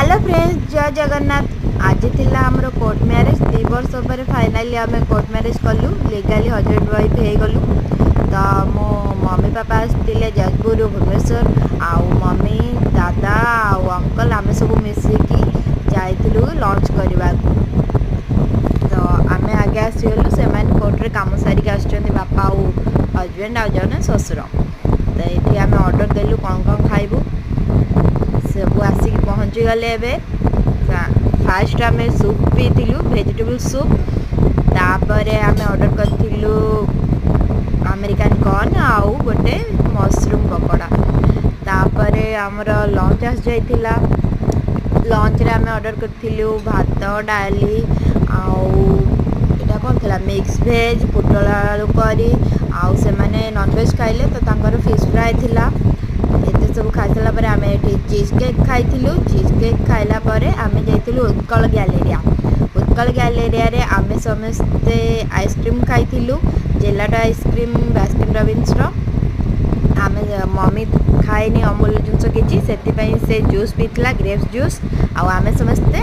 Hello friends, ଜୟ ଜଗନ୍ନାଥ। ଆଜି ଥିଲା ଆମର କୋର୍ଟ ମ୍ୟାରେଜ୍। 2 ବର୍ଷ ପରେ ଫାଇନାଲି ଆମେ କୋର୍ଟ ମ୍ୟାରେଜ୍ କଲୁ, ଲିଗାଲି ହଜବେଣ୍ଡ ୱାଇଫ୍ ହେଇଗଲୁ। ତ ମୋ ମମି ପାପା ଆସିଥିଲେ ଯାଜପୁରରୁ ଭୁବନେଶ୍ୱର ଆଉ ମମି, ଦାଦା ଆଉ ଅଙ୍କଲ, ଆମେ ସବୁ ମିଶିକି ଯାଇଥିଲୁ ଲଞ୍ଚ କରିବାକୁ। ତ ଆମେ ଆଗେ ଆସିଗଲୁ, ସେମାନେ କୋର୍ଟରେ କାମ ସାରିକି ଆସୁଛନ୍ତି, ବାପା ଆଉ ହଜବେଣ୍ଡ ଆଉ ଜଣେ ଶ୍ୱଶୁର। ତ ଏଇଠି ଆମେ ଅର୍ଡ଼ର ଦେଲୁ କ'ଣ କ'ଣ ଖାଇବୁ। ସବୁ ଆସିକି ପହଞ୍ଚିଗଲେ। ଏବେ ଫାଷ୍ଟ ଆମେ ସୁପ୍ ପିଇଥିଲୁ, ଭେଜିଟେବୁଲ୍ ସୁପ୍। ତାପରେ ଆମେ ଅର୍ଡ଼ର କରିଥିଲୁ ଆମେରିକାନ୍ କର୍ନ ଆଉ ଗୋଟେ ମସରୁମ୍ ପକୋଡ଼ା। ତାପରେ ଆମର ଲଞ୍ଚ ଆସିଯାଇଥିଲା। ଲଞ୍ଚରେ ଆମେ ଅର୍ଡ଼ର କରିଥିଲୁ ଭାତ, ଡାଲି ଆଉ ଏଇଟା କ'ଣ ଥିଲା, ମିକ୍ସ ଭେଜ୍, ପୋଟଳ ଆଳୁ କରି। ଆଉ ସେମାନେ ନନଭେଜ୍ ଖାଇଲେ, ତ ତାଙ୍କର ଫିସ୍ ଫ୍ରାଏ ଥିଲା। ଏତେ ସବୁ ଖାଇସାରିଲା ପରେ ଆମେ ଏଠି ଚିଜ୍ କେକ୍ ଖାଇଥିଲୁ। ଚିଜ୍ କେକ୍ ଖାଇଲା ପରେ ଆମେ ଯାଇଥିଲୁ ଉତ୍କଳ ଗ୍ୟାଲେରିଆ। ଉତ୍କଳ ଗ୍ୟାଲେରିଆରେ ଆମେ ସମସ୍ତେ ଆଇସ୍କ୍ରିମ୍ ଖାଇଥିଲୁ, ଜେଲାଟୋ ଆଇସ୍କ୍ରିମ୍ ବାସ୍କିନ୍ ରବିନ୍ସର। ଆମେ ମମି ଖାଏନି ଅମୁଲ ଜିନିଷ କିଛି, ସେଥିପାଇଁ ସେ ଜୁସ୍ ପିଇଥିଲା, ଗ୍ରେପ୍ସ ଜୁସ୍। ଆଉ ଆମେ ସମସ୍ତେ